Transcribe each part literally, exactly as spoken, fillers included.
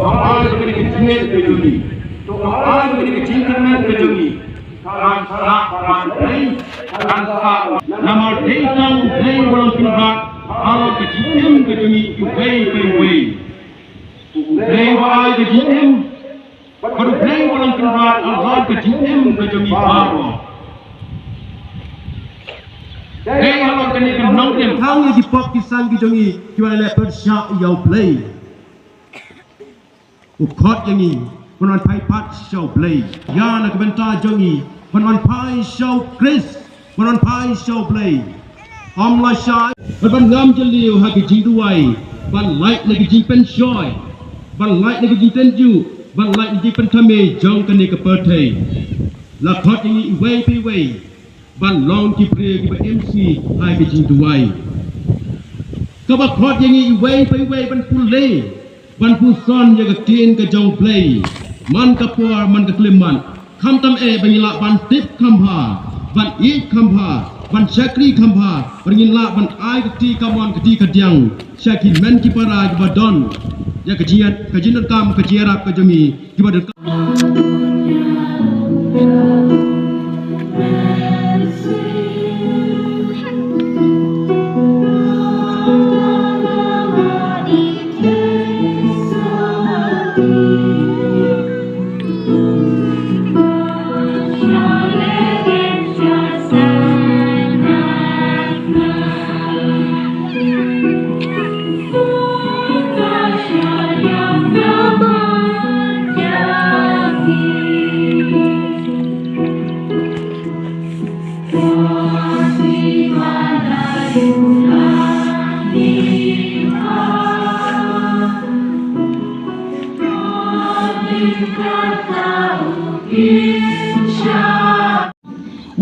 To ai kane ka jingngeit ka jong ngi. To ai kane ka jingkyrmen ka jong ngi. Kan sa, kan dei, kan sa. Namar dei tang dei walang kynbat halor ka jingim ka jong ngi uwei pa uwei. Dei wa ai ka jingim. Bad dei walang kynbat halor ka jingim ka jong ngi baroh. Dei halor kane ka nongrim. Tang ïa ki pop ki sang ki jong ngi kiba la leh pyrshah ïa U Blei. U khot ïa ngi ban wan phai pat sha U Blei. Ïa na ka bynta jong ngi ban wan phai sha U Khrist, ban wan phai sha U Blei. Ym lashai ban, ban ngam jylliew ha ka jingduwai, ban lait na ka jingpynshoi, ban lait na ka jingtynjuh, ban lait na ka jingpynthame jong kane ka pyrthei. La khot ïa ngi iwei pa iwei ban long ki briew kiba im sngi ha ka jingduwai. Kaba khot ïa ngi iwei pa iwei ban pule, ban puson ïa ka ktien ka jong U Blei man ka por man ka khyllipmat. Khamtam eh ba ngin lah ban tip kham bha, ban ïeit kham bha, ban shakri kham bha, ba ngin lah ban ai ka kti kamon ka kti kadiang sha ki hynmen ki para kiba don ïa ka jingïa, ka jingdonkam, ka jingïarap ka jong ngi.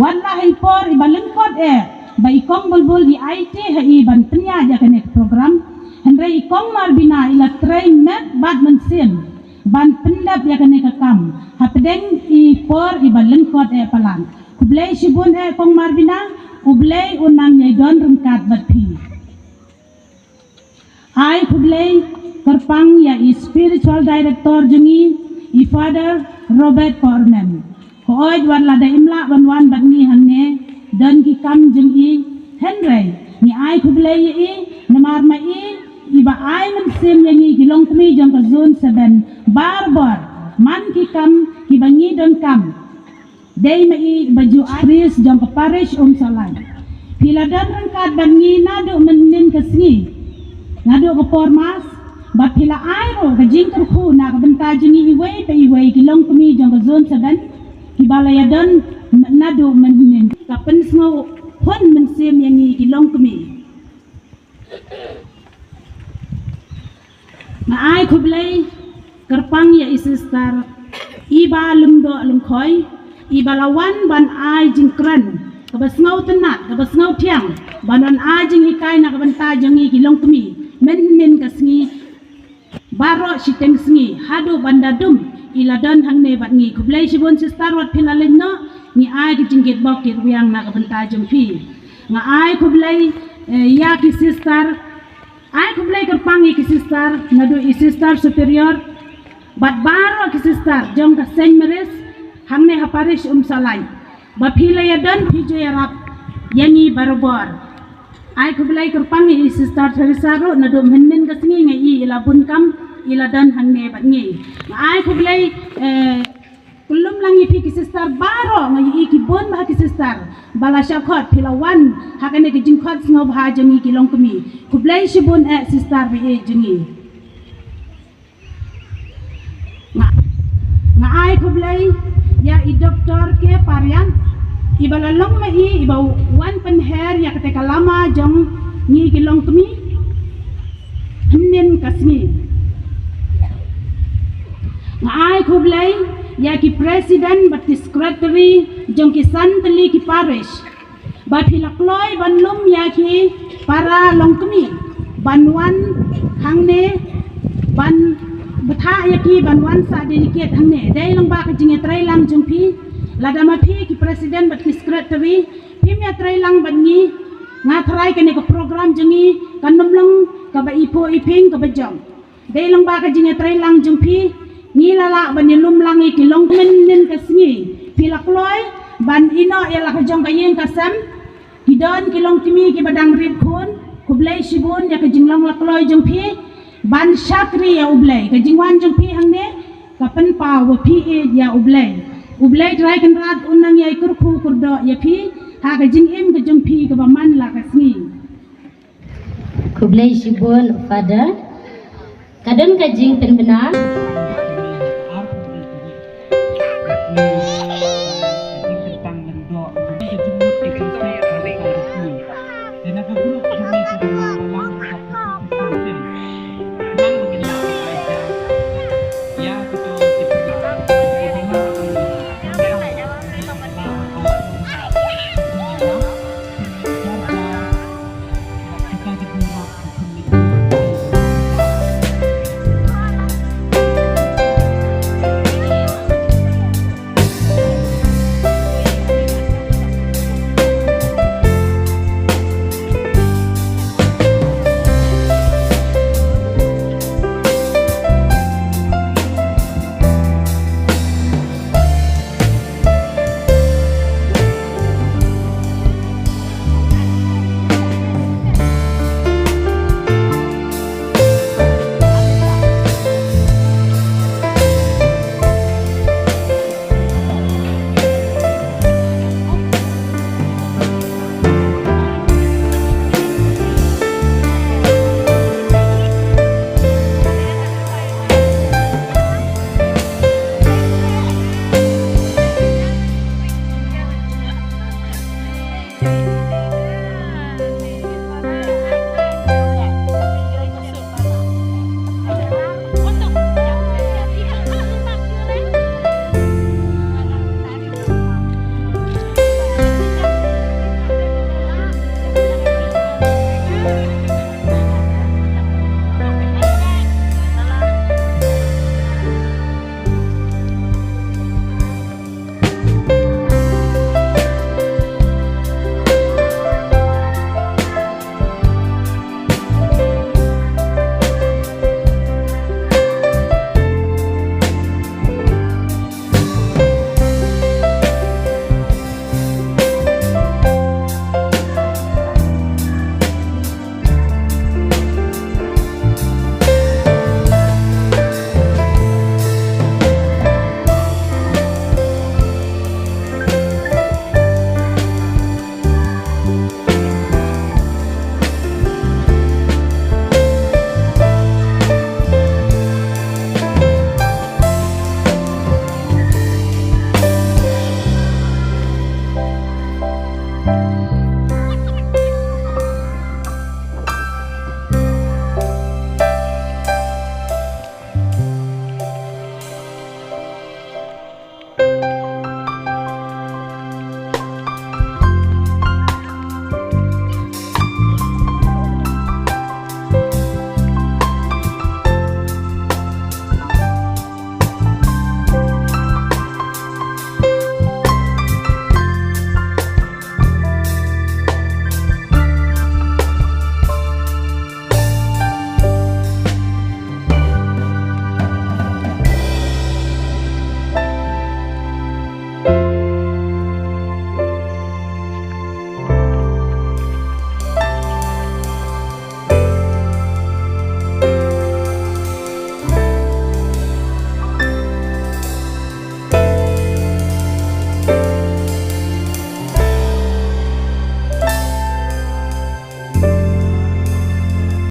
Wat la ha i por iba lyngkot eh ba i kong Bulbul i aiti ha i ban pynïaid ïa kane ka program, hynrei i kong Marbina i la trei met bad mynsiem ban pyndep ïa kane ka kam hapdeng i por iba lyngkot eh palat. Khublei shibun eh kong Marbina, U Blei un nang ïai don ryngkat bad phi. Ai khublei kyrpang ïa i spiritual director jong ngi, i Father Robert Kormen. Hooid wat lada im lah ban wan bad ngi hangne, don ki kam jong i, hynrei ngi ai khublei ïa i namar ma i iba ai mynsiem ïa ngi ki longkmie jong ka Zone seven barabor man ki kam kiba ngi donkam. Dei ma i ba ju ai priest jong ka parish Umsohlait. Phi la don ryngkat bad ngi naduh mynhynnin ka sngi, naduh ka por mass, bad phi la ai ruh ka jingkyrkhu na ka bynta jong ngi iwei pa iwei ki longkmie jong ka Zone seven kiba la ïadon naduh mynhynnin. Ka pynsngew hun mynsiem ïa ngi ki longkmie. Nga ai khublei kyrpang ïa i sister iba lymdoh lyngkhoi, iba la wan ban ai jingkren kaba sngewtynnat, kaba sngewthiang, ban wan ai jinghikai na ka bynta jong ngi ki longkmie mynhynnin ka sngi. Baroh shiteng sngi haduh ban da dum i la don hangne bad ngi. Khublei shibun sister, wat phi la leit noh, ngi ai ki jingkitbok kitrwiang na ka bynta jong phi. Nga ai khublei, eh, ïa ki sister, ai khublei kyrpang ïa ki sister, naduh i sister superior bad baroh ki sister jong ka Saint Mary's hangne ha parish Umsohlait. Ba phi la ïadon, phi ju ïarap ïa ngi barabor. Ai khublei kyrpang ïa i sister Theresa ruh, naduh mynhynnin ka sngi nga i i la bun kam, i la don hangne bad ngi. Nga ai khublei, eh, kyllum lang ïa phi ki sister baroh, nga i ki bun bha ki sister ba la shah khot, phi la wan ha kane ka jingkhot sngewbha jong ngi ki longkmie. Khublei shibun eh sister ba ïeit jong ngi. Nga, nga ai khublei ïa i Doctor K Parian, iba la long ma i iba wan pynher ïa kata ka lama jong ngi ki longkmie hynnin ka sngi. Nga ai khublei ïa ki president bad ki secretary jong ki san tylli ki parish ba phi la kloi ban lum ïa ki para longkmie ban wan hangne, ban bthah ïa ki ban wan sah delegate hangne. Dei lang ba ka jingïatreilang jong phi, lada ma phi ki president bad ki secretary phim ïatreilang bad ngi, nga tharai kane ka program jong ngi kan ym long kaba iphuh iphieng kaba jong. Dei lang ba ka jingïatreilang jong phi, ngi la lah ban ïalum lang ïa ki longkmie mynnin ka sngi. Phi la kloi ban ïehnoh ïa la ka jong ka ïing ka sem. Ki don ki longkmie kiba dang rit khun. Khublei shibun ïa ka jinglong la kloi jong phi ban shakri ïa U Blei. Ka jingwan jong phi hangne ka pynpaw ba phi ïeit ïa U Blei. U Blei Trai Kynrad un nang ïai kyrkhu kyrdoh ïa phi ha ka jingim ka jong phi kaba man la ka sngi. Khublei shibun, Father. Ka don ka jingpynbna.